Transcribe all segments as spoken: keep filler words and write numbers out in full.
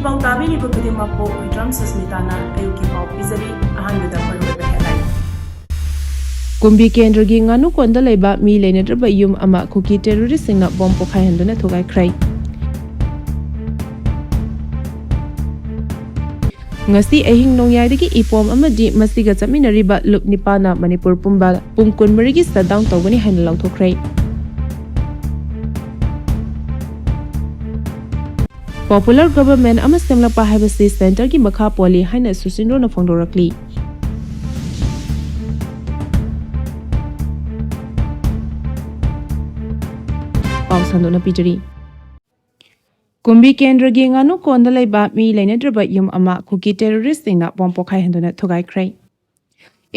ꯄꯥꯎ ꯇꯥꯕꯤꯔꯤꯕ ꯈꯨꯗꯤꯡꯃꯛꯄꯨ ꯋꯤꯗ꯭ꯔꯝ ꯁꯁꯃꯤꯇꯥꯅ ꯑꯌꯨꯛꯀꯤ ꯄꯥꯎ ꯄꯤꯖꯔꯤ꯫ ꯑꯍꯥꯟꯕꯗ ꯃꯔꯨꯑꯣꯏꯕ headline꯫ ꯀꯨꯝꯕꯤ ꯀꯦꯟꯗ꯭ꯔꯒꯤ ꯉꯥꯅꯨ ꯀꯣꯟꯗ ꯂꯩꯕ ꯃꯤ ꯂꯩꯅꯗ꯭ꯔꯕ ꯌꯨꯝ ꯑꯃ ꯀꯨꯀꯤ terroristꯁꯤꯡꯅ ꯕꯣꯝ ꯄꯣꯈꯥꯏꯍꯟꯗꯨꯅ ꯊꯨꯒꯥꯏꯈ꯭ꯔꯦ꯫ ꯉꯁꯤ ꯑꯍꯤꯡ ꯅꯣꯡꯌꯥꯏꯗꯒꯤ ꯏꯄꯣꯝ ꯑꯃꯗꯤ ꯃꯁꯤꯒ ꯆꯠꯃꯤꯟꯅꯔꯤꯕ ꯂꯨꯞ ꯅꯤꯄꯥꯅ ꯃꯅꯤꯄꯨꯔ ꯄꯨꯝꯕ ꯄꯨꯡ ꯀꯨꯟꯃꯔꯤꯒꯤ shutdown ꯇꯧꯒꯅꯤ ꯍꯥꯏꯅ ꯂꯥꯎꯊꯣꯛꯈ꯭ꯔꯦ꯫ Popular government ꯑꯃ ꯁꯦꯝꯂꯛꯄ ꯍꯥꯏꯕꯁꯤ centreꯒꯤ ꯃꯈꯥ ꯄꯣꯜꯂꯤ ꯍꯥꯏꯅ ꯁꯨꯁꯤꯟꯗ꯭ꯔꯣꯅ ꯐꯣꯡꯗꯣꯔꯛꯂꯤ꯫ ꯄꯥꯎ ꯁꯟꯗꯣꯛꯅ ꯄꯤꯖꯔꯤ꯫ ꯀꯨꯝꯕꯤ ꯀꯦꯟꯗ꯭ꯔꯒꯤ ꯉꯥꯅꯨ ꯀꯣꯟꯗ ꯂꯩꯕ ꯃꯤ ꯂꯩꯅꯗ꯭ꯔꯕ ꯌꯨꯝ ꯑꯃ ꯀꯨꯀꯤ terroristꯁꯤꯡꯅ ꯕꯣꯝ ꯄꯣꯈꯥꯏꯍꯟꯗꯨꯅ ꯊꯨꯒꯥꯏꯈ꯭ꯔꯦ꯫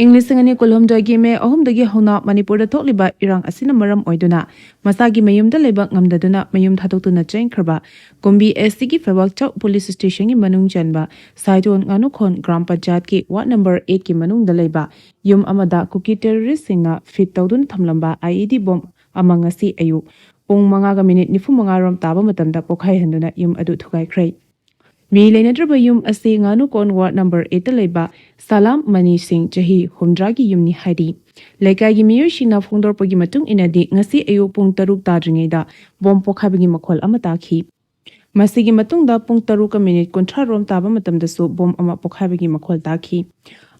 ꯏꯪ ꯂꯤꯁꯤꯡ ꯑꯅꯤ ꯀꯨꯟꯍꯨꯝꯗꯣꯏꯒꯤ ꯃꯦ ꯑꯍꯨꯝꯗꯒꯤ ꯍꯧꯅ ꯃꯅꯤꯄꯨꯔꯗ ꯊꯣꯛꯂꯤꯕ ꯏꯔꯥꯡ ꯑꯁꯤꯅ ꯃꯔꯝ ꯑꯣꯏꯗꯨꯅ ꯃꯁꯥꯒꯤ ꯃꯌꯨꯝꯗ ꯂꯩꯕ ꯉꯝꯗꯗꯨꯅ ꯃꯌꯨꯝ ꯊꯥꯗꯣꯛꯇꯨꯅ ꯆꯦꯟꯈ꯭ꯔꯕ ꯀꯨꯝꯕꯤ SCꯒꯤ ꯐꯦꯕꯥꯛꯆꯧ police stationꯒꯤ ꯃꯅꯨꯡ ꯆꯟꯕ ꯁꯥꯏꯇꯣꯟ ꯉꯥꯅꯨꯈꯣꯟ ꯒ꯭ꯔꯥꯝ ꯄꯟꯆꯥꯌꯠꯀꯤ ward number eightꯀꯤ ꯃꯅꯨꯡꯗ ꯂꯩꯕ ꯌꯨꯝ ꯑꯃꯗ ꯀꯨꯀꯤ terroristꯁꯤꯡꯅ fit ꯇꯧꯗꯨꯅ ꯊꯝꯂꯝꯕ IED ꯕꯣꯝ ꯑꯃ ꯉꯁꯤ ꯑꯌꯨꯛ ꯄꯨꯡ ꯃꯉꯥꯒ ꯃꯤꯅꯤꯠ ꯅꯤꯐꯨ ꯃꯉꯥ ꯔꯣꯝ ꯇꯥꯕ ꯃꯇꯝꯗ ꯄꯣꯈꯥꯏꯍꯟꯗꯨꯅ ꯌꯨꯝ ꯑꯗꯨ ꯊꯨꯒꯥꯏꯈ꯭ꯔꯦ꯫ ꯃꯤ ꯂꯩꯅꯗ꯭ꯔꯕ ꯌꯨꯝ ꯑꯁꯤ ꯉꯥꯅꯨꯀꯣꯟ ward number eightꯇ ꯂꯩꯕ ꯁꯂꯥꯝ ꯃꯅꯤ ꯁꯤꯡ, ꯆꯍꯤ ꯍꯨꯝꯗ꯭ꯔꯥꯒꯤ ꯌꯨꯝꯅꯤ ꯍꯥꯏꯔꯤ꯫ ꯂꯩꯀꯥꯏꯒꯤ ꯃꯤꯑꯣꯏꯁꯤꯡꯅ ꯐꯣꯡꯗꯣꯔꯛꯄꯒꯤ ꯃꯇꯨꯡ ꯏꯟꯅꯗꯤ, ꯉꯁꯤ ꯑꯌꯨꯛ ꯄꯨꯡ ꯇꯔꯨꯛ ꯇꯥꯗ꯭ꯔꯤꯉꯩꯗ ꯕꯣꯝ ꯄꯣꯈꯥꯏꯕꯒꯤ ꯃꯈꯣꯜ ꯑꯃ ꯇꯥꯈꯤ꯫ ꯃꯁꯤꯒꯤ ꯃꯇꯨꯡꯗ ꯄꯨꯡ ꯇꯔꯨꯛꯀ ꯃꯤꯅꯤꯠ ꯀꯨꯟꯊ꯭ꯔꯥ ꯔꯣꯝ ꯇꯥꯕ ꯃꯇꯝꯗꯁꯨ ꯕꯣꯝ ꯑꯃ ꯄꯣꯈꯥꯏꯕꯒꯤ ꯃꯈꯣꯜ ꯇꯥꯈꯤ꯫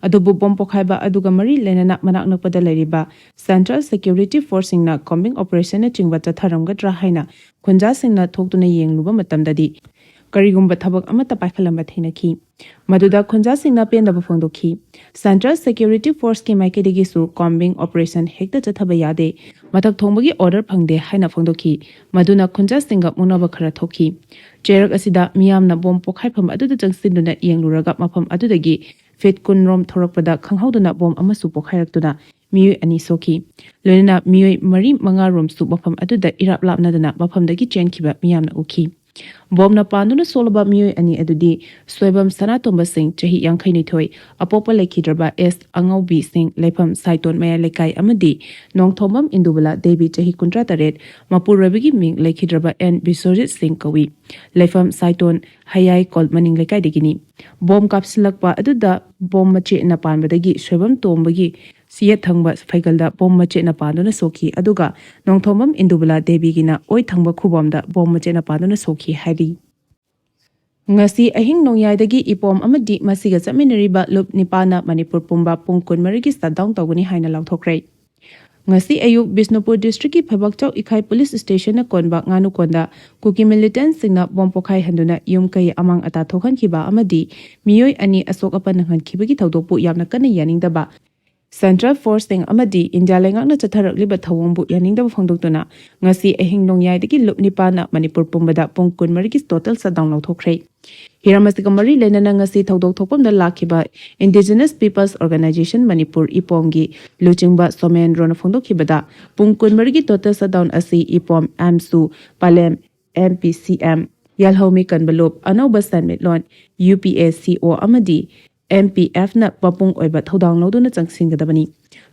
ꯑꯗꯨꯕꯨ ꯕꯣꯝ ꯄꯣꯈꯥꯏꯕ ꯑꯗꯨꯒ ꯃꯔꯤ ꯂꯩꯅꯅ ꯃꯅꯥꯛ ꯅꯛꯄꯗ ꯂꯩꯔꯤꯕ Central Security Forceꯁꯤꯡꯅ combing operationꯅꯆꯤꯡꯕ ꯆꯠꯊꯔꯝꯒꯗ꯭ꯔꯥ ꯍꯥꯏꯅ ꯈꯨꯟꯖꯥꯁꯤꯡꯅ ꯊꯣꯛꯇꯨꯅ ꯌꯦꯡꯂꯨꯕ ꯃꯇꯝꯗꯗꯤ, ꯀꯔꯤꯒꯨꯝꯕ ꯊꯕꯛ ꯑꯃꯠꯇ ꯄꯥꯏꯈꯠꯂꯝꯕ ꯊꯦꯡꯅꯈꯤ꯫ ꯃꯗꯨꯗ ꯈꯨꯟꯖꯥꯁꯤꯡꯅ ꯄꯦꯟꯗꯕ ꯐꯣꯡꯗꯣꯛꯈꯤ꯫ Central Security Forceꯀꯤ ꯃꯥꯏꯀꯩꯗꯒꯤꯁꯨ combing operation ꯍꯦꯛꯇ ꯆꯠꯊꯕ ꯌꯥꯗꯦ, ꯃꯊꯛ ꯊꯣꯡꯕꯒꯤ order ꯐꯪꯗꯦ ꯍꯥꯏꯅ ꯐꯣꯡꯗꯣꯛꯈꯤ꯫ ꯃꯗꯨꯅ ꯈꯨꯟꯖꯥꯁꯤꯡꯒ ꯃꯨꯛꯅꯕ ꯈꯔ ꯊꯣꯛꯈꯤ꯫ ꯆꯩꯔꯛ ꯑꯁꯤꯗ ꯃꯤꯌꯥꯝꯅ ꯕꯣꯝ ꯄꯣꯈꯥꯏꯐꯝ ꯑꯗꯨꯗ ꯆꯪꯁꯤꯟꯗꯨꯅ ꯌꯦꯡꯂꯨꯔꯒ ꯃꯐꯝ ꯑꯗꯨꯗꯒꯤ feet ꯀꯨꯟ ꯔꯣꯝ ꯊꯣꯔꯛꯄꯗ ꯈꯪꯍꯧꯗꯅ ꯕꯣꯝ ꯑꯃꯁꯨ ꯄꯣꯈꯥꯏꯔꯛꯇꯨꯅ ꯃꯤꯑꯣꯏ ꯑꯅꯤ ꯁꯣꯛꯈꯤ꯫ ꯂꯣꯏꯅꯅ ꯃꯤꯑꯣꯏ ꯃꯔꯤ ꯃꯉꯥ ꯔꯣꯝꯁꯨ ꯃꯐꯝ ꯑꯗꯨꯗ ꯏꯔꯥꯞ ꯂꯥꯞꯅꯗꯅ ꯃꯐꯝꯗꯒꯤ ꯆꯦꯟꯈꯤꯕ ꯃꯤꯌꯥꯝꯅ ꯎꯈꯤ꯫ ꯕꯣꯝꯅ ꯄꯥꯟꯗꯨꯅ ꯁꯣꯛꯂꯕ ꯃꯤꯑꯣꯏ ꯑꯅꯤ ꯑꯗꯨꯗꯤ ꯁꯣꯏꯕꯝ ꯁꯅꯥꯇꯣꯝꯕ ꯁꯤꯡ, ꯆꯍꯤ ꯌꯥꯡꯈꯩꯅꯤꯊꯣꯏ, ꯑꯄꯣꯛꯄ ꯂꯩꯈꯤꯗ꯭ꯔꯕ ꯑꯦꯁ ꯑꯉꯧꯕꯤ ꯁꯤꯡ, ꯂꯩꯐꯝ ꯁꯥꯏꯇꯣꯟ ꯃꯌꯥꯏ ꯂꯩꯀꯥꯏ, ꯑꯃꯗꯤ ꯅꯣꯡꯊꯣꯝꯕꯝ ꯏꯟꯗꯨꯕꯂꯥ ꯗꯦꯕꯤ, ꯆꯍꯤ ꯀꯨꯟꯊ꯭ꯔꯥ ꯇꯔꯦꯠ, ꯃꯄꯨꯔꯣꯏꯕꯒꯤ ꯃꯤꯡ ꯂꯩꯈꯤꯗ꯭ꯔꯕ ꯑꯦꯟ ꯕꯤꯁ꯭ꯋꯖꯤꯠ ꯁꯤꯡ ꯀꯧꯏ꯫ ꯂꯩꯐꯝ ꯁꯥꯏꯇꯣꯟ ꯍꯌꯥꯏ ꯀꯣꯜ ꯃꯅꯤꯡ ꯂꯩꯀꯥꯏꯗꯒꯤꯅꯤ꯫ ꯕꯣꯝ ꯀꯥꯞꯁꯤꯜꯂꯛꯄ ꯑꯗꯨꯗ ꯕꯣꯝ ꯃꯆꯦꯠꯅ ꯄꯥꯟꯕꯗꯒꯤ ꯁꯣꯏꯕꯝ ꯇꯣꯝꯕꯒꯤ ꯌꯦꯠ ꯊꯪꯕ ꯐꯩꯒꯜꯗ ꯕꯣꯝ ꯃꯆꯦꯠꯅ ꯄꯥꯟꯗꯨꯅ ꯁꯣꯛꯈꯤ, ꯑꯗꯨꯒ ꯅꯣꯡꯊꯣꯝꯕꯝ ꯏꯟꯗꯨꯕꯂꯥ ꯗꯦꯕꯤꯒꯤꯅ ꯑꯣꯏ ꯊꯪꯕ ꯈꯨꯕꯣꯝꯗ ꯕꯣꯝ ꯃꯆꯦꯠꯅ ꯄꯥꯟꯗꯨꯅ ꯁꯣꯛꯈꯤ ꯍꯥꯏꯔꯤ꯫ ꯉꯁꯤ ꯑꯍꯤꯡ ꯅꯣꯡꯌꯥꯏꯗꯒꯤ ꯏꯄꯣꯝ ꯑꯃꯗꯤ ꯃꯁꯤꯒ ꯆꯠꯃꯤꯟꯅꯔꯤꯕ ꯂꯨꯞ ꯅꯤꯄꯥꯟꯅ ꯃꯅꯤꯄꯨꯔ ꯄꯨꯝꯕ ꯄꯨꯡ ꯀꯨꯟꯃꯔꯤꯒꯤ ꯁꯠꯗꯥꯎꯟ ꯇꯧꯒꯅꯤ ꯍꯥꯏꯅ ꯂꯥꯎꯊꯣꯛꯈ꯭ꯔꯦ꯫ ꯉꯁꯤ ꯑꯌꯨꯛ ꯕꯤꯁꯅꯨꯄꯨꯔ ꯗꯤꯁꯇ꯭ꯔꯤꯛꯀꯤ ꯐꯩꯕꯥꯛꯆꯧ ꯏꯈꯥꯏ ꯄꯨꯂꯤꯁ ꯁ꯭ꯇꯦꯁꯟꯅ ꯀꯣꯟꯕ ꯉꯥꯅꯨꯀꯣꯟꯗ ꯀꯨꯀꯤ ꯃꯤꯂꯤꯇꯦꯟꯠꯁꯤꯡꯅ ꯕꯣꯝ ꯄꯣꯈꯥꯏꯍꯟꯗꯨꯅ ꯌꯨꯝ ꯀꯩ ꯑꯃꯥꯡ ꯑꯇꯥ ꯊꯣꯛꯍꯟꯈꯤꯕ ꯑꯃꯗꯤ ꯃꯤꯑꯣꯏ ꯑꯅꯤ ꯑꯁꯣꯛ ꯑꯄꯟ ꯅꯪꯍꯟꯈꯤꯕꯒꯤ ꯊꯧꯗꯣꯛꯄꯨ ꯌꯥꯝꯅ ꯀꯟꯅ ꯌꯥꯅꯤꯡꯗꯕ ꯁꯦꯟꯇ꯭ꯔꯦꯜ ꯐꯣꯔꯁꯁꯤꯡ ꯑꯃꯗꯤ ꯏꯟꯗꯤꯌꯥ ꯂꯩꯉꯥꯛꯅ ꯆꯠꯊꯔꯛꯂꯤꯕ ꯊꯧꯑꯣꯡꯕꯨ ꯌꯥꯅꯤꯡꯗꯕ ꯐꯣꯡꯗꯣꯛꯇꯨꯅ ꯉꯁꯤ ꯑꯍꯤꯡ ꯅꯣꯡꯌꯥꯏꯗꯒꯤ ꯂꯨꯞ ꯅꯤꯄꯥꯟꯅ ꯃꯅꯤꯄꯨꯔ ꯄꯨꯝꯕꯗ ꯄꯨꯡ ꯀꯨꯟꯃꯔꯤꯒꯤ ꯇꯣꯇꯦꯜ ꯁꯠꯗꯥꯎꯟ ꯂꯧꯊꯣꯛꯈ꯭ꯔꯦ꯫ ꯍꯤꯔꯝ ꯑꯁꯤꯒ ꯃꯔꯤ ꯂꯩꯅꯅ ꯉꯁꯤ ꯊꯧꯗꯣꯛ ꯊꯣꯛꯐꯝꯗ ꯂꯥꯛꯈꯤꯕ ꯏꯟꯗꯤꯖꯤꯅꯁ ꯄꯤꯄꯜꯁ ꯑꯣꯔꯒꯅꯥꯏꯖꯦꯁꯟ ꯃꯅꯤꯄꯨꯔ, ꯏꯄꯣꯝꯒꯤ ꯂꯨꯆꯤꯡꯕ ꯁꯣꯃꯦꯟꯗ꯭ꯔꯣꯅ ꯐꯣꯡꯗꯣꯛꯈꯤꯕꯗ, ꯄꯨꯡ ꯀꯨꯟꯃꯔꯤꯒꯤ ꯇꯣꯇꯦꯜ ꯁꯠꯗꯥꯎꯟ ꯑꯁꯤ ꯏꯄꯣꯝ, ꯑꯦꯝꯁꯨ, ꯄꯂꯦꯝ, ꯑꯦꯝ ꯄꯤ ꯁꯤ ꯑꯦꯝ, ꯌꯥꯜꯍꯧꯃꯤ ꯀꯟꯕꯂꯨꯞ, ꯑꯅꯧꯕ ꯁꯦꯟꯃꯤꯠꯂꯣꯟ, ꯌꯨ ꯄꯤ ꯑꯦ ꯁꯤ ꯑꯣ ꯑꯃꯗꯤ ꯑꯦꯝ ꯄꯤ ꯑꯦꯐꯅ ꯃꯄꯨꯡ ꯑꯣꯏꯕ ꯊꯧꯗꯥꯡ ꯂꯧꯗꯨꯅ ꯆꯪꯁꯤꯟꯒꯗꯕꯅꯤ꯫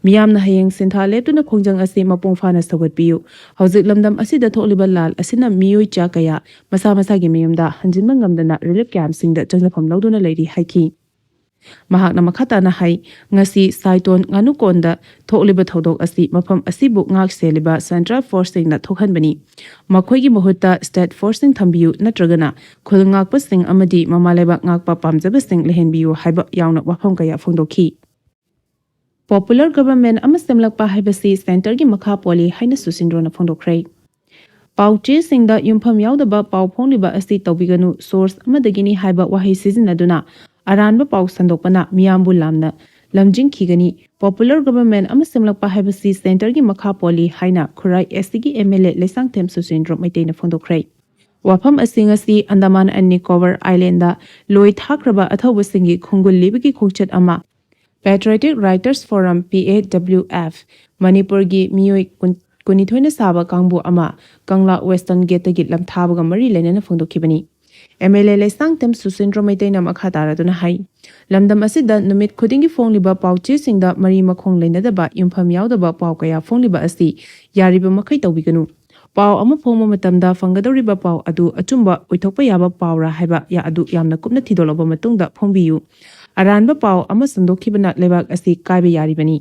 ꯃꯤꯌꯥꯝꯅ ꯍꯌꯦꯡ ꯁꯤꯟꯊꯥ ꯂꯦꯞꯇꯨꯅ ꯈꯣꯡꯖꯪ ꯑꯁꯤ ꯃꯄꯨꯡ ꯐꯥꯅ ꯁꯧꯒꯠꯄꯤꯌꯨ꯫ ꯍꯧꯖꯤꯛ ꯂꯝꯗꯝ ꯑꯁꯤꯗ ꯊꯣꯛꯂꯤꯕ ꯂꯥꯜ ꯑꯁꯤꯅ ꯃꯤꯑꯣꯏ ꯆꯥ ꯀꯌꯥ ꯃꯁꯥ ꯃꯁꯥꯒꯤ ꯃꯌꯨꯝꯗ ꯍꯟꯖꯤꯟꯕ ꯉꯝꯗꯅ ꯔꯤꯂꯤꯐ ꯀꯦꯝꯞꯁꯤꯡꯗ ꯆꯪꯖꯐꯝ ꯂꯧꯗꯨꯅ ꯂꯩꯔꯤ ꯍꯥꯏꯈꯤ꯫ ꯃꯍꯥꯛꯅ ꯃꯈꯥ ꯇꯥꯅ ꯍꯥꯏ, ꯉꯁꯤ ꯁꯥꯏꯇꯣꯟ ꯉꯥꯅꯨꯀꯣꯟꯗ ꯊꯣꯛꯂꯤꯕ ꯊꯧꯗꯣꯛ ꯑꯁꯤ ꯃꯐꯝ ꯑꯁꯤꯕꯨ ꯉꯥꯛ ꯁꯦꯜꯂꯤꯕ ꯁꯦꯟꯇ꯭ꯔꯦꯜ ꯐꯣꯔꯁꯁꯤꯡꯅ ꯊꯣꯛꯍꯟꯕꯅꯤ꯫ ꯃꯈꯣꯏꯒꯤ ꯃꯍꯨꯠꯇ ꯁ꯭ꯇꯦꯠ ꯐꯣꯔꯁꯁꯤꯡ ꯊꯝꯕꯤꯌꯨ ꯅꯠꯇ꯭ꯔꯒꯅ ꯈꯨꯜ ꯉꯥꯛꯄꯁꯤꯡ ꯑꯃꯗꯤ ꯃꯃꯥ ꯂꯩꯕꯥꯛ ꯉꯥꯛꯄ ꯄꯥꯝꯖꯕꯁꯤꯡ ꯂꯩꯍꯟꯕꯤꯌꯨ ꯍꯥꯏꯕ ꯌꯥꯎꯅ ꯋꯥꯐꯝ ꯀꯌꯥ ꯐꯣꯡꯗꯣꯛꯈꯤ꯫ ꯄꯣꯄꯨꯂꯔ ꯒꯚꯔꯟꯃꯦꯟꯠ ꯑꯃ ꯁꯦꯝꯂꯛꯄ ꯍꯥꯏꯕꯁꯤ ꯁꯦꯟꯇꯔꯒꯤ ꯃꯈꯥ ꯄꯣꯜꯂꯤ ꯍꯥꯏꯅ ꯁꯨꯁꯤꯟꯗ꯭ꯔꯣꯅ ꯐꯣꯡꯗꯣꯛꯈ꯭ꯔꯦ꯫ ꯄꯥꯎ ꯆꯦꯁꯤꯡꯗ ꯌꯨꯝꯐꯝ ꯌꯥꯎꯗꯕ ꯄꯥꯎ ꯐꯣꯡꯂꯤꯕ ꯑꯁꯤ ꯇꯧꯕꯤꯒꯅꯨ, ꯁꯣꯔꯁ ꯑꯃꯗꯒꯤꯅꯤ ꯍꯥꯏꯕ ꯋꯥꯍꯩ ꯁꯤꯖꯤꯟꯅꯗꯨꯅ ꯑꯔꯥꯟꯕ ꯄꯥꯎ ꯁꯟꯗꯣꯛꯄꯅ ꯃꯤꯌꯥꯝꯕꯨ ꯂꯥꯟꯅ ꯂꯝꯖꯤꯡꯈꯤꯒꯅꯤ꯫ ꯄꯣꯄꯨꯂꯔ ꯒꯚꯔꯟꯃꯦꯟꯠ ꯑꯃ ꯁꯦꯝꯂꯛꯄ ꯍꯥꯏꯕꯁꯤ ꯁꯦꯟꯇꯔꯒꯤ ꯃꯈꯥ ꯄꯣꯜꯂꯤ ꯍꯥꯏꯅ ꯈꯨꯔꯥꯏ ꯑꯦꯁ ꯁꯤꯒꯤ ꯑꯦꯝ ꯑꯦꯜ ꯑꯦ ꯂꯩꯁꯥꯡꯊꯦꯝ ꯁꯨꯁꯤꯟꯗ꯭ꯔꯣ ꯃꯩꯇꯩꯅ ꯐꯣꯡꯗꯣꯛꯈ꯭ꯔꯦ꯫ ꯋꯥꯐꯝ ꯑꯁꯤ ꯉꯁꯤ ꯑꯟꯗꯃꯥꯟ ꯑꯦꯟ ꯅꯤꯀꯣꯕꯔ ꯑꯥꯏꯂꯦꯟꯗ ꯂꯣꯏ ꯊꯥꯈ꯭ꯔꯕ ꯑꯊꯧꯕꯁꯤꯡꯒꯤ ꯈꯣꯡꯒꯨꯜ ꯂꯤꯕꯒꯤ ꯈꯣꯡꯆꯠ ꯑꯃ, Patriotic Writers Forum, ꯄꯤ ꯑꯦ ꯗꯕ꯭ꯂꯤꯎ ꯑꯦꯐ, ꯃꯅꯤꯄꯨꯔꯒꯤ ꯃꯤꯑꯣꯏ ꯀꯨꯟ-, ꯀꯨꯟꯅꯤꯊꯣꯏꯅ ꯁꯥꯕ ꯀꯥꯡꯕꯨ ꯑꯃ ꯀꯪꯂꯥ ꯋꯦꯁꯇꯔꯟ ꯒꯦꯠꯇꯒꯤ ꯂꯝꯊꯥꯕꯒ ꯃꯔꯤ ꯂꯩꯅꯅ ꯐꯣꯡꯗꯣꯛꯈꯤꯕꯅꯤ꯫ ꯑꯦꯝ ꯑꯦꯜ ꯑꯦ ꯂꯩꯁꯥꯡꯊꯦꯝ ꯁꯨꯁꯤꯟꯗ꯭ꯔꯣ ꯃꯩꯇꯩꯅ ꯃꯈꯥ ꯇꯥꯔꯗꯨꯅ ꯍꯥꯏ, ꯂꯝꯗꯝ ꯑꯁꯤꯗ ꯅꯨꯃꯤꯠ ꯈꯨꯗꯤꯡꯒꯤ ꯐꯣꯡꯂꯤꯕ ꯄꯥꯎ ꯆꯦꯁꯤꯡꯗ ꯃꯔꯤ ꯃꯈꯣꯡ ꯂꯩꯅꯗꯕ, ꯌꯨꯝꯐꯝ ꯌꯥꯎꯗꯕ ꯄꯥꯎ ꯀꯌꯥ ꯐꯣꯡꯂꯤꯕ ꯑꯁꯤ ꯌꯥꯔꯤꯕ ꯃꯈꯩ ꯇꯧꯕꯤꯒꯅꯨ꯫ ꯄꯥꯎ ꯑꯃ ꯐꯣꯡꯕ ꯃꯇꯝꯗ ꯐꯪꯒꯗꯧꯔꯤꯕ ꯄꯥꯎ ꯑꯗꯨ ꯑꯆꯨꯝꯕ ꯑꯣꯏꯊꯣꯛꯄ ꯌꯥꯕ ꯄꯥꯎꯔꯥ ꯍꯥꯏꯕ ꯌꯥ-, ꯑꯗꯨ ꯌꯥꯝꯅ ꯀꯨꯞꯅ ꯊꯤꯗꯣꯛꯂꯕ ꯃꯇꯨꯡꯗ ꯐꯣꯡꯕꯤꯌꯨ꯫ ꯑꯔꯥꯟꯕ ꯄꯥꯎ ꯑꯃ ꯁꯟꯗꯣꯛꯈꯤꯕꯅ ꯂꯩꯕꯥꯛ ꯑꯁꯤ ꯀꯥꯏꯕ ꯌꯥꯔꯤꯕꯅꯤ꯫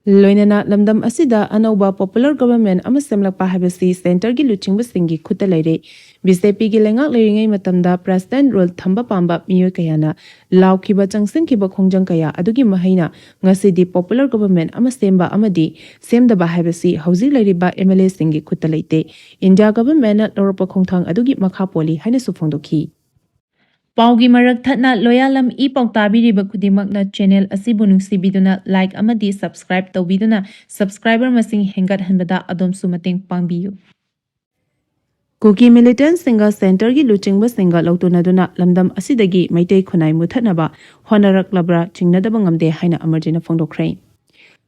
ꯂꯣꯏꯅꯅ ꯂꯝꯗꯝ ꯑꯁꯤꯗ ꯑꯅꯧꯕ popular government ꯑꯃ ꯁꯦꯝꯂꯛꯄ ꯍꯥꯏꯕꯁꯤ centreꯒꯤ ꯂꯨꯆꯤꯡꯕꯁꯤꯡꯒꯤ ꯈꯨꯠꯇ ꯂꯩꯔꯦ꯫ ꯕꯤ ꯖꯦ ꯄꯤꯒꯤ ꯂꯩꯉꯥꯛ ꯂꯩꯔꯤꯉꯩ ꯃꯇꯝꯗ president rule ꯊꯝꯕ ꯄꯥꯝꯕ ꯃꯤꯑꯣꯏ ꯀꯌꯥꯅ ꯂꯥꯎꯈꯤꯕ, ꯆꯪꯁꯤꯟꯈꯤꯕ ꯈꯣꯡꯖꯪ ꯀꯌꯥ ꯑꯗꯨꯒꯤ ꯃꯍꯩꯅ ꯉꯁꯤꯗꯤ popular government ꯑꯃ ꯁꯦꯝꯕ ꯑꯃꯗꯤ ꯁꯦꯝꯗꯕ ꯍꯥꯏꯕꯁꯤ ꯍꯧꯖꯤꯛ ꯂꯩꯔꯤꯕ ꯑꯦꯝ ꯑꯦꯜ ꯑꯦꯁꯤꯡꯒꯤ ꯈꯨꯠꯇ ꯂꯩꯇꯦ꯫ ꯏꯟꯗꯤꯌꯥ governmentꯅ ꯂꯧꯔꯛꯄ ꯈꯣꯡꯊꯥꯡ ꯑꯗꯨꯒꯤ ꯃꯈꯥ ꯄꯣꯜꯂꯤ ꯍꯥꯏꯅꯁꯨ ꯐꯣꯡꯗꯣꯛꯈꯤ꯫ ꯄꯥꯎꯒꯤ ꯃꯔꯛ ꯊꯠꯅ ꯂꯣꯌꯥꯂꯝ ꯏ ꯄꯥꯎ ꯇꯥꯕꯤꯔꯤꯕ ꯈꯨꯗꯤꯡꯃꯛꯅ channel ꯑꯁꯤꯕꯨ ꯅꯨꯡꯁꯤꯕꯤꯗꯨꯅ like ꯑꯃꯗꯤ subscribe ꯇꯧꯕꯤꯗꯨꯅ subscriber ꯃꯁꯤꯡ ꯍꯦꯟꯒꯠꯍꯟꯕꯗ ꯑꯗꯣꯝꯁꯨ ꯃꯇꯦꯡ ꯄꯥꯡꯕꯤꯌꯨ꯫ ꯀꯨꯀꯤ militantꯁꯤꯡꯒ centreꯒꯤ ꯂꯨꯆꯤꯡꯕꯁꯤꯡꯒ ꯂꯧꯇꯨꯅꯗꯨꯅ ꯂꯝꯗꯝ ꯑꯁꯤꯗꯒꯤ ꯃꯩꯇꯩ ꯈꯨꯟꯅꯥꯏ ꯃꯨꯊꯠꯅꯕ ꯍꯣꯠꯅꯔꯛꯂꯕ꯭ꯔꯥ ꯆꯤꯡꯅꯗꯕ ꯉꯝꯗꯦ ꯍꯥꯏꯅ ꯑꯃꯔꯖꯤꯠꯅ ꯐꯣꯡꯗꯣꯛꯈ꯭ꯔꯦ꯫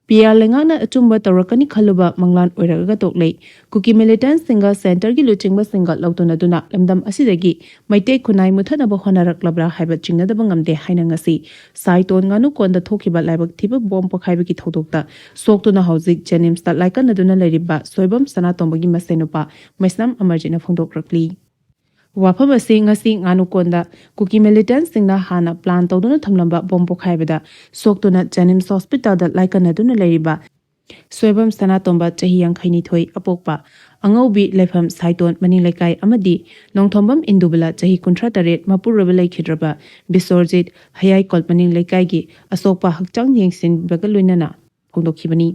ꯄꯤ ꯑꯥꯔ ꯂꯩꯉꯥꯛꯅ ꯑꯆꯨꯝꯕ ꯇꯧꯔꯛꯀꯅꯤ ꯈꯜꯂꯨꯕ ꯃꯪꯂꯥꯟ ꯑꯣꯏꯔꯛꯂꯒ ꯇꯣꯛꯂꯦ꯫ ꯀꯨꯀꯤ militantꯁꯤꯡꯒ centreꯒꯤ ꯂꯨꯆꯤꯡꯕꯁꯤꯡꯒ ꯂꯧꯇꯨꯅꯗꯨꯅ ꯂꯝꯗꯝ ꯑꯁꯤꯗꯒꯤ ꯃꯩꯇꯩ ꯈꯨꯟꯅꯥꯏ ꯃꯨꯊꯠꯅꯕ ꯍꯣꯠꯅꯔꯛꯂꯕ꯭ꯔꯥ ꯍꯥꯏꯕ ꯆꯤꯡꯅꯗꯕ ꯉꯝꯗꯦ ꯍꯥꯏꯅ ꯉꯁꯤ ꯁꯥꯏꯇꯣꯟ ꯉꯥꯅꯨꯀꯣꯟꯗ ꯊꯣꯛꯈꯤꯕ ꯂꯥꯏꯕꯛ ꯊꯤꯕ bomb ꯄꯣꯈꯥꯏꯕꯒꯤ ꯊꯧꯗꯣꯛꯇ ꯁꯣꯛꯇꯨꯅ ꯍꯧꯖꯤꯛ JNIMSꯇ ꯂꯥꯏꯀꯠꯅꯗꯨꯅ ꯂꯩꯔꯤꯕ ꯁꯣꯏꯕꯝ ꯁꯅꯥꯇꯣꯝꯕꯒꯤ ꯃꯁꯦꯟ ꯅꯨꯄꯥ ꯃꯩꯁꯅꯥꯝ ꯑꯃꯔꯖꯤꯠꯅ ꯐꯣꯡꯗꯣꯛꯂꯛꯂꯤ꯫ ꯋꯥꯐꯝ ꯑꯁꯤ ꯉꯁꯤ ꯉꯥꯅꯨꯀꯣꯟꯗ ꯀꯨꯀꯤ militantꯁꯤꯡꯅ ꯍꯥꯟꯅ plan ꯇꯧꯗꯨꯅ ꯊꯝꯂꯝꯕ bomb ꯄꯣꯈꯥꯏꯕꯗ ꯁꯣꯛꯇꯨꯅ JNIMS hospitalꯗ ꯂꯥꯏꯀꯠꯅꯗꯨꯅ ꯂꯩꯔꯤꯕ ꯁꯣꯏꯕꯝ ꯁꯅꯥꯇꯣꯝꯕ, ꯆꯍꯤ ꯌꯥꯡꯈꯩꯅꯤꯊꯣꯏ ꯑꯄꯣꯛꯄ, ꯑꯉꯧꯕꯤ ꯂꯩꯐꯝ ꯁꯥꯏꯇꯣꯟ ꯃꯅꯤꯡ ꯂꯩꯀꯥꯏ ꯑꯃꯗꯤ ꯅꯣꯡꯊꯣꯝꯕꯝ ꯏꯟꯗꯨꯕꯂꯥ, ꯆꯍꯤ ꯀꯨꯟꯊ꯭ꯔꯥ ꯇꯔꯦꯠ, ꯃꯄꯨꯔꯣꯏꯕ ꯂꯩꯈꯤꯗ꯭ꯔꯕ ꯕꯤꯁꯣꯔꯖꯤꯠ ꯍꯌꯥꯏꯀꯣꯜ ꯃꯅꯤꯡ ꯂꯩꯀꯥꯏꯒꯤ ꯑꯁꯣꯛꯄ ꯍꯛꯆꯥꯡ ꯌꯦꯡꯁꯤꯟꯕꯒ ꯂꯣꯏꯅꯅ ꯐꯣꯡꯗꯣꯛꯈꯤꯕꯅꯤ꯫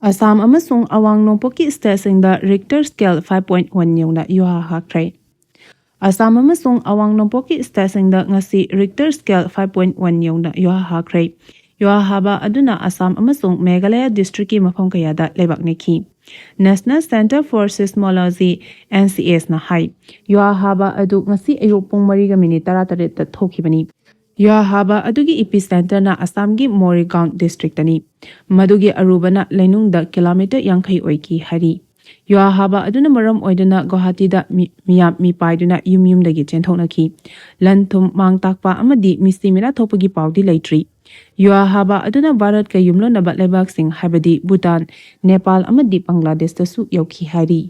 ꯑꯁꯥꯝ ꯑꯃꯁꯨꯡ ꯑꯋꯥꯡ ꯅꯣꯡꯄꯣꯛꯀꯤ stateꯁꯤꯡꯗ Richter scale five point one ꯌꯧꯅ ꯌꯨꯍꯥ ꯍꯥꯈ꯭ꯔꯦ꯫ ꯑꯁꯥꯝ ꯑꯃꯁꯨꯡ ꯑꯋꯥꯡ ꯅꯣꯡꯄꯣꯛꯀꯤ stateꯁꯤꯡꯗ ꯉꯁꯤ Richter scale five point one ꯌꯧꯅ ꯌꯨꯍꯥ ꯍꯥꯈ꯭ꯔꯦ꯫ ꯌꯨꯍꯥ ꯍꯥꯕ ꯑꯗꯨꯅ ꯑꯁꯥꯝ ꯑꯃꯁꯨꯡ ꯃꯦꯘꯥꯂꯌꯥ districtꯀꯤ ꯃꯐꯝ ꯀꯌꯥꯗ ꯂꯩꯕꯥꯛ ꯅꯤꯛꯈꯤ꯫ National Centre for Seismology, NCSꯅ ꯍꯥꯏ, ꯌꯨꯍꯥ ꯍꯥꯕ ꯑꯗꯨ ꯉꯁꯤ ꯑꯌꯨꯛ ꯄꯨꯡ ꯃꯔꯤꯒ ꯃꯤꯅꯤꯠ ꯇꯔꯥꯇꯔꯦꯠꯇ ꯊꯣꯛꯈꯤꯕꯅꯤ꯫ ꯌꯨꯍꯥ ꯍꯥꯕ ꯑꯗꯨꯒꯤ ꯏꯄꯤ ꯁꯦꯟꯇꯔꯅ ꯑꯁꯥꯝꯒꯤ ꯃꯣꯔꯤꯒꯥꯎꯟ ꯗꯤꯁꯇ꯭ꯔꯤꯛꯇꯅꯤ꯫ ꯃꯗꯨꯒꯤ ꯑꯔꯨꯕꯅ ꯂꯩꯅꯨꯡꯗ ꯀꯤꯂꯣꯃꯤꯇꯔ ꯌꯥꯡꯈꯩ ꯑꯣꯏꯈꯤ ꯍꯥꯏꯔꯤ꯫ ꯌꯨꯍꯥ ꯍꯥꯕ ꯑꯗꯨꯅ ꯃꯔꯝ ꯑꯣꯏꯗꯨꯅ ꯒꯨꯋꯥꯍꯥꯇꯤꯗ ꯃꯤ-, ꯃꯤꯌꯥꯝ ꯃꯤꯄꯥꯏꯗꯨꯅ ꯌꯨꯝ ꯌꯨꯝꯗꯒꯤ ꯆꯦꯟꯊꯣꯛꯅꯈꯤ꯫ ꯂꯟ ꯊꯨꯝ ꯃꯥꯡ ꯇꯥꯛꯄ ꯑꯃꯗꯤ ꯃꯤꯁꯤ ꯃꯤꯔꯥ ꯊꯣꯛꯄꯒꯤ ꯄꯥꯎꯗꯤ ꯂꯩꯇ꯭ꯔꯤ꯫ ꯌꯨꯍꯥ ꯍꯥꯕ ꯑꯗꯨꯅ ꯚꯥꯔꯠꯀ ꯌꯨꯝꯂꯣꯟꯅꯕ ꯂꯩꯕꯥꯛꯁꯤꯡ ꯍꯥꯏꯕꯗꯤ ꯚꯨꯇꯥꯟ, ꯅꯦꯄꯥꯜ ꯑꯃꯗꯤ ꯕꯪꯒ꯭ꯂꯥꯗꯦꯁꯇꯁꯨ ꯌꯧꯈꯤ ꯍꯥꯏꯔꯤ꯫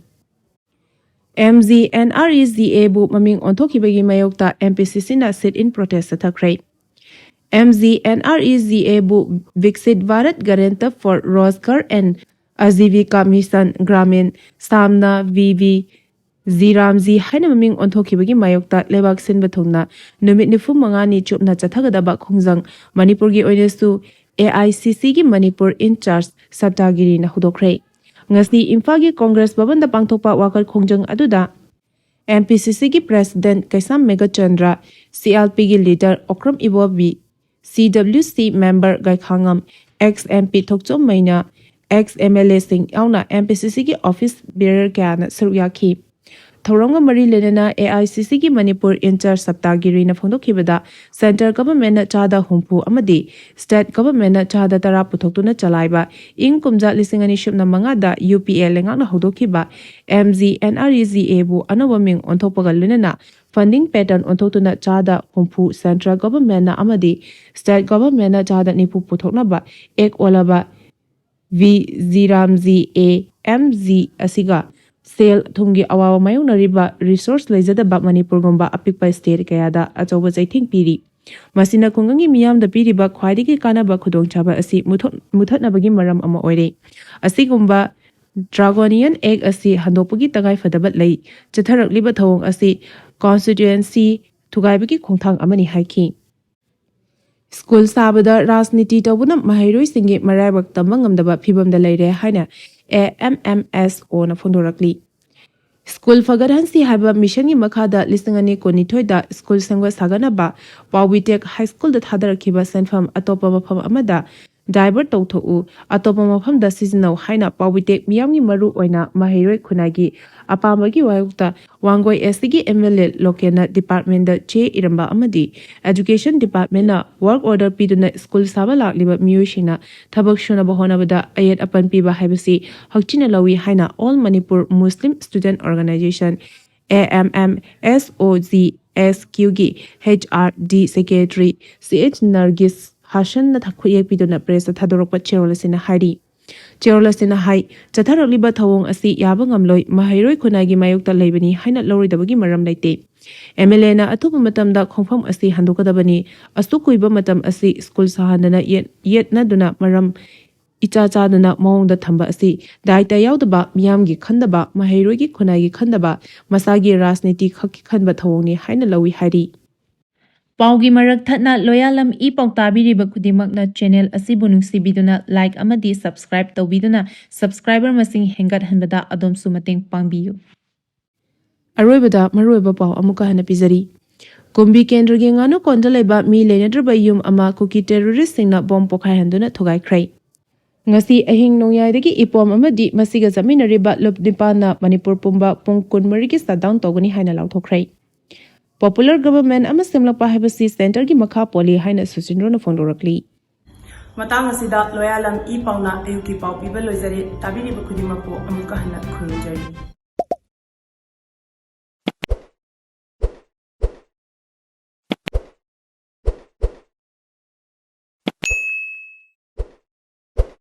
M G N R E G ꯑꯦꯕꯨ ꯃꯃꯤꯡ ꯑꯣꯟꯊꯣꯛꯈꯤꯕꯒꯤ ꯃꯥꯌꯣꯛꯇ ꯑꯦꯝ ꯄꯤ ꯁꯤ ꯁꯤꯅ sit-in protest ꯆꯠꯊꯈ꯭ꯔꯦ꯫ M G N R E G ꯑꯦꯕꯨ Viksit Bharat Guarantee for Rozgar and Ajeevika Mission Gramin, ꯁꯥꯝꯅ ꯚꯤ ꯚꯤ ꯖꯤ ꯔꯥꯝꯖꯤ ꯍꯥꯏꯅ ꯃꯃꯤꯡ ꯑꯣꯟꯊꯣꯛꯈꯤꯕꯒꯤ ꯃꯥꯌꯣꯛꯇ ꯂꯩꯕꯥꯛ ꯁꯤꯟꯕ ꯊꯨꯡꯅ ꯅꯨꯃꯤꯠ ꯅꯤꯐꯨ ꯃꯉꯥꯅꯤ ꯆꯨꯞꯅ ꯆꯠꯊꯒꯗꯕ ꯈꯣꯡꯖꯪ ꯃꯅꯤꯄꯨꯔꯒꯤ ꯑꯣꯏꯅꯁꯨ ꯑꯦ ꯑꯥꯏ ꯁꯤ ꯁꯤꯒꯤ ꯃꯅꯤꯄꯨꯔ in-charge ꯁꯞꯇꯥꯒꯤꯔꯤꯅ ꯍꯧꯗꯣꯛꯈ꯭ꯔꯦ꯫ ꯉꯁꯤ ꯏꯝꯐꯥꯜꯒꯤ ꯀꯣꯡꯒ꯭ꯔꯦꯁ ꯚꯕꯟꯗ ꯄꯥꯡꯊꯣꯛꯄ ꯋꯥꯀꯠ ꯈꯣꯡꯖꯪ ꯑꯗꯨꯗ ꯑꯦꯝ ꯄꯤ ꯁꯤ ꯁꯤꯒꯤ president ꯀꯩꯁꯥꯝ ꯃꯦꯘꯆꯟꯗ꯭ꯔ, ꯁꯤ ꯑꯦꯜ ꯄꯤꯒꯤ leader ꯑꯣꯀ꯭ꯔꯝ ꯏꯕꯣꯕꯤ, ꯁꯤ ꯗꯕ꯭ꯂꯤꯎ ꯁꯤ member ꯒꯥꯏꯈꯥꯉꯝ, ex M P Thokchom ꯃꯩꯅꯥ, ex M L A ꯁꯤꯡ ꯌꯥꯎꯅ ꯑꯦꯝ ꯄꯤ ꯁꯤ ꯁꯤꯒꯤ office bearer ꯀꯌꯥꯅ ꯁꯔꯨꯛ ꯌꯥꯈꯤ꯫ ꯊꯧꯔꯝꯒ ꯃꯔꯤ ꯂꯩꯅꯅ ꯑꯦ ꯑꯥꯏ ꯁꯤ ꯁꯤꯒꯤ ꯃꯅꯤꯄꯨꯔ in-charge ꯁꯞꯇꯥꯒꯤꯔꯤꯅ ꯐꯣꯡꯗꯣꯛꯈꯤꯕꯗ centre governmentꯅ ꯆꯥꯗ ꯍꯨꯝꯐꯨ ꯑꯃꯗꯤ state governmentꯅ ꯆꯥꯗ ꯇꯔꯥ ꯄꯨꯊꯣꯛꯇꯨꯅ ꯆꯂꯥꯏꯕ ꯏꯪ ꯀꯨꯝꯖꯥ ꯂꯤꯁꯤꯡ ꯑꯅꯤ ꯁꯨꯞꯅ ꯃꯉꯥꯗ ꯌꯨ ꯄꯤ ꯑꯦ ꯂꯩꯉꯥꯛꯅ ꯍꯧꯗꯣꯛꯈꯤꯕ M G N R E G ꯑꯦꯕꯨ ꯑꯅꯧꯕ ꯃꯤꯡ ꯑꯣꯟꯊꯣꯛꯄꯒ ꯂꯣꯏꯅꯅ funding pattern ꯑꯣꯟꯊꯣꯛꯇꯨꯅ ꯆꯥꯗ ꯍꯨꯝꯐꯨ centre governmentꯅ ꯑꯃꯗꯤ state governmentꯅ ꯆꯥꯗ ꯅꯤꯐꯨ ꯄꯨꯊꯣꯛꯅꯕ act ꯑꯣꯜꯂꯕ V G RAM G A M G ꯑꯁꯤꯒ ꯁꯦꯜ ꯊꯨꯝꯒꯤ ꯑꯋꯥꯕ ꯃꯥꯌꯣꯛꯅꯔꯤꯕ resource ꯂꯩꯖꯗꯕ ꯃꯅꯤꯄꯨꯔꯒꯨꯝꯕ ꯑꯄꯤꯛꯄ state ꯀꯌꯥꯗ ꯑꯆꯧꯕ ꯆꯩꯊꯦꯡ ꯄꯤꯔꯤ꯫ ꯃꯁꯤꯅ ꯈꯨꯡꯒꯪꯒꯤ ꯃꯤꯌꯥꯝꯗ ꯄꯤꯔꯤꯕ ꯈ꯭ꯋꯥꯏꯗꯒꯤ ꯀꯥꯟꯅꯕ ꯈꯨꯗꯣꯡꯆꯥꯕ ꯑꯁꯤ ꯃꯨꯊꯣꯠ-, ꯃꯨꯊꯠꯅꯕꯒꯤ ꯃꯔꯝ ꯑꯃ ꯑꯣꯏꯔꯦ꯫ ꯑꯁꯤꯒꯨꯝꯕ Draconian Act ꯑꯁꯤ ꯍꯟꯗꯣꯛꯄꯒꯤ ꯇꯉꯥꯏꯐꯗꯕ ꯂꯩ꯫ ꯆꯠꯊꯔꯛꯂꯤꯕ ꯊꯧꯑꯣꯡ ꯑꯁꯤ constituency ꯊꯨꯒꯥꯏꯕꯒꯤ ꯈꯣꯡꯊꯥꯡ ꯑꯃꯅꯤ ꯍꯥꯏꯈꯤ꯫ ꯁ꯭ꯀꯨꯜ ꯁꯥꯕꯗ ꯔꯥꯖꯅꯤꯇꯤ ꯇꯧꯕꯅ ꯃꯍꯩꯔꯣꯏꯁꯤꯡꯒꯤ ꯃꯔꯥꯏꯕꯛ ꯇꯝꯕ ꯉꯝꯗꯕ ꯐꯤꯚꯝꯗ ꯂꯩꯔꯦ ꯍꯥꯏꯅ ꯑꯦ ꯑꯦꯝ ꯑꯦꯝ ꯑꯦꯁ ꯑꯣꯅ ꯐꯣꯡꯗꯣꯔꯛꯂꯤ꯫ ꯁ꯭ꯀꯨꯜ ꯐꯒꯠꯍꯟꯁꯤ ꯍꯥꯏꯕ ꯃꯤꯁꯟꯒꯤ ꯃꯈꯥꯗ ꯂꯤꯁꯤꯡ ꯑꯅꯤ ꯀꯨꯟꯅꯤꯊꯣꯏꯗ ꯁ꯭ꯀꯨꯜ ꯁꯦꯝꯒꯠ ꯁꯥꯒꯠꯅꯕ ꯄꯥꯎꯕꯤꯇꯦꯛ ꯍꯥꯏ ꯁ꯭ꯀꯨꯜꯗ ꯊꯥꯗꯔꯛꯈꯤꯕ ꯁꯦꯟꯐꯝ ꯑꯇꯣꯞꯄ ꯃꯐꯝ ꯑꯃꯗ divert ꯇꯧꯊꯣꯛꯎ, ꯑꯇꯣꯞꯄ ꯃꯐꯝꯗ ꯁꯤꯖꯤꯟꯅꯧ ꯍꯥꯏꯅ ꯄꯥꯎꯕꯤꯇꯦꯛ ꯃꯤꯌꯥꯝꯒꯤ ꯃꯔꯨ ꯑꯣꯏꯅ ꯃꯍꯩꯔꯣꯏ ꯈꯨꯟꯅꯥꯏꯒꯤ ꯑꯄꯥꯝꯕꯒꯤ ꯋꯥꯌꯣꯛꯇ ꯋꯥꯡꯒꯣꯏ ꯑꯦꯁ ꯇꯤꯒꯤ ꯑꯦꯝ ꯑꯦꯜ ꯑꯦ ꯂꯣꯀꯦꯟꯅ ꯗꯤꯄꯥꯔꯠꯃꯦꯟꯗ ꯆꯦ ꯏꯔꯝꯕ ꯑꯃꯗꯤ ꯑꯦꯖꯨꯀꯦꯁꯟ ꯗꯤꯄꯥꯔꯠꯃꯦꯟꯅ ꯋꯥꯔꯛ ꯑꯣꯔꯗꯔ ꯄꯤꯗꯨꯅ ꯁ꯭ꯀꯨꯜ ꯁꯥꯕ ꯂꯥꯛꯂꯤꯕ ꯃꯤꯑꯣꯏꯁꯤꯡꯅ ꯊꯕꯛ ꯁꯨꯅꯕ ꯍꯣꯠꯅꯕꯗ ꯑꯌꯦꯠ ꯑꯄꯟ ꯄꯤꯕ ꯍꯥꯏꯕꯁꯤ ꯍꯛꯊꯤꯅ ꯂꯧꯏ ꯍꯥꯏꯅ All Manipur Muslim Student Organization, A M M S O G S Q ꯒꯤ H R D secretary C H Nargis ꯍꯥꯁꯟꯅ ꯈꯨꯠꯌꯦꯛ ꯄꯤꯗꯨꯅ ꯄ꯭ꯔꯦꯁꯇ ꯊꯥꯗꯣꯔꯛꯄ ꯆꯦꯔꯣꯜ ꯑꯁꯤꯅ ꯍꯥꯏꯔꯤ꯫ ꯆꯦꯔꯣꯜ ꯑꯁꯤꯅ ꯍꯥꯏ, ꯆꯠꯊꯔꯛꯂꯤꯕ ꯊꯧꯑꯣꯡ ꯑꯁꯤ ꯌꯥꯕ ꯉꯝꯂꯣꯏ, ꯃꯍꯩꯔꯣꯏ ꯈꯨꯟꯅꯥꯏꯒꯤ ꯃꯥꯌꯣꯛꯇ ꯂꯩꯕꯅꯤ ꯍꯥꯏꯅ ꯂꯧꯔꯣꯏꯗꯕꯒꯤ ꯃꯔꯝ ꯂꯩꯇꯦ꯫ ꯑꯦꯝ ꯑꯦꯜ ꯑꯦꯅ ꯑꯊꯨꯕ ꯃꯇꯝꯗ ꯈꯣꯡꯐꯝ ꯑꯁꯤ ꯍꯟꯗꯣꯛꯀꯗꯕꯅꯤ꯫ ꯑꯁꯨꯛ ꯀꯨꯏꯕ ꯃꯇꯝ ꯑꯁꯤ ꯁ꯭ꯀꯨꯜ ꯁꯥꯍꯟꯗꯅ ꯌꯦꯠ-, ꯌꯦꯠꯅꯗꯨꯅ ꯃꯔꯝ ꯏꯆꯥ ꯆꯥꯗꯅ ꯃꯑꯣꯡꯗ ꯊꯝꯕ ꯑꯁꯤ ꯗꯥꯏꯇ ꯌꯥꯎꯗꯕ, ꯃꯤꯌꯥꯝꯒꯤ ꯈꯟꯗꯕ, ꯃꯍꯩꯔꯣꯏꯒꯤ ꯈꯨꯟꯅꯥꯏꯒꯤ ꯈꯟꯗꯕ, ꯃꯁꯥꯒꯤ ꯔꯥꯖꯅꯤꯇꯤ ꯈꯛꯀꯤ ꯈꯟꯕ ꯊꯧꯑꯣꯡꯅꯤ ꯍꯥꯏꯅ ꯂꯧꯏ ꯍꯥꯏꯔꯤ꯫ ꯄꯥꯎꯒꯤ ꯃꯔꯛ ꯊꯠꯅ ꯂꯣꯌꯥꯂꯝ ꯏ ꯄꯥꯎ ꯇꯥꯕꯤꯔꯤꯕ ꯈꯨꯗꯤꯡꯃꯛꯅ ꯆꯦꯅꯦꯜ ꯑꯁꯤꯕꯨ ꯅꯨꯡꯁꯤꯕꯤꯗꯨꯅ ꯂꯥꯏꯛ ꯑꯃꯗꯤ ꯁꯕꯁꯀ꯭ꯔꯥꯏꯕ ꯇꯧꯕꯤꯗꯨꯅ ꯁꯕꯁꯀ꯭ꯔꯥꯏꯕꯔ ꯃꯁꯤꯡ ꯍꯦꯟꯒꯠꯍꯟꯕꯗ ꯑꯗꯣꯝꯁꯨ ꯃꯇꯦꯡ ꯄꯥꯡꯕꯤꯌꯨ꯫ ꯑꯔꯣꯏꯕꯗ ꯃꯔꯨꯑꯣꯏꯕ ꯄꯥꯎ ꯑꯃꯨꯛꯀ ꯍꯟꯅ ꯄꯤꯖꯔꯤ꯫ ꯀꯨꯝꯕꯤ ꯀꯦꯟꯗ꯭ꯔꯒꯤ ꯉꯥꯅꯨꯀꯣꯟꯗ ꯂꯩꯕ ꯃꯤ ꯂꯩꯅꯗ꯭ꯔꯕ ꯌꯨꯝ ꯑꯃ ꯀꯨꯀꯤ ꯇꯦꯔꯣꯔꯤꯁꯁꯤꯡꯅ ꯕꯣꯝ ꯄꯣꯈꯥꯏꯍꯟꯗꯨꯅ ꯊꯨꯒꯥꯏꯈ꯭ꯔꯦ꯫ ꯉꯁꯤ ꯑꯍꯤꯡ ꯅꯣꯡꯌꯥꯏꯗꯒꯤ ꯏꯄꯣꯝ ꯑꯃꯗꯤ ꯃꯁꯤꯒ ꯆꯠꯃꯤꯟꯅꯔꯤꯕ ꯂꯨꯞ ꯅꯤꯄꯥꯟꯅ ꯃꯅꯤꯄꯨꯔ ꯄꯨꯝꯕ ꯄꯨꯡ ꯀꯨꯟꯃꯔꯤꯒꯤ ꯁꯠꯗꯥꯎꯟ ꯇꯧꯒꯅꯤ ꯍꯥꯏꯅ ꯂꯥꯎꯊꯣꯛꯈ꯭ꯔꯦ꯫ ꯄꯣꯄꯨꯂꯔ ꯒꯚꯔꯟꯃꯦꯟꯠ ꯑꯃ ꯁꯦꯝꯂꯛꯄ ꯍꯥꯏꯕꯁꯤ ꯁꯦꯟꯇꯔꯒꯤ ꯃꯈꯥ ꯄꯣꯜꯂꯤ ꯍꯥꯏꯅ ꯁꯨꯆꯤꯟꯗ꯭ꯔꯣꯅ ꯐꯣꯡꯗꯣꯔꯛꯂꯤ꯫ ꯃꯇꯥꯡ ꯑꯁꯤꯗ ꯂꯣꯌꯥꯂꯝ ꯏ ꯄꯥꯎꯅ ꯑꯌꯨꯛꯀꯤ ꯄꯥꯎ ꯄꯤꯕ ꯂꯣꯏꯖꯔꯦ꯫ ꯇꯥꯕꯤꯔꯤꯕ ꯈꯨꯗꯤꯡꯃꯛꯄꯨ ꯑꯃꯨꯛꯀ ꯍꯟꯅ ꯈꯨꯔꯨꯝꯖꯔꯤ꯫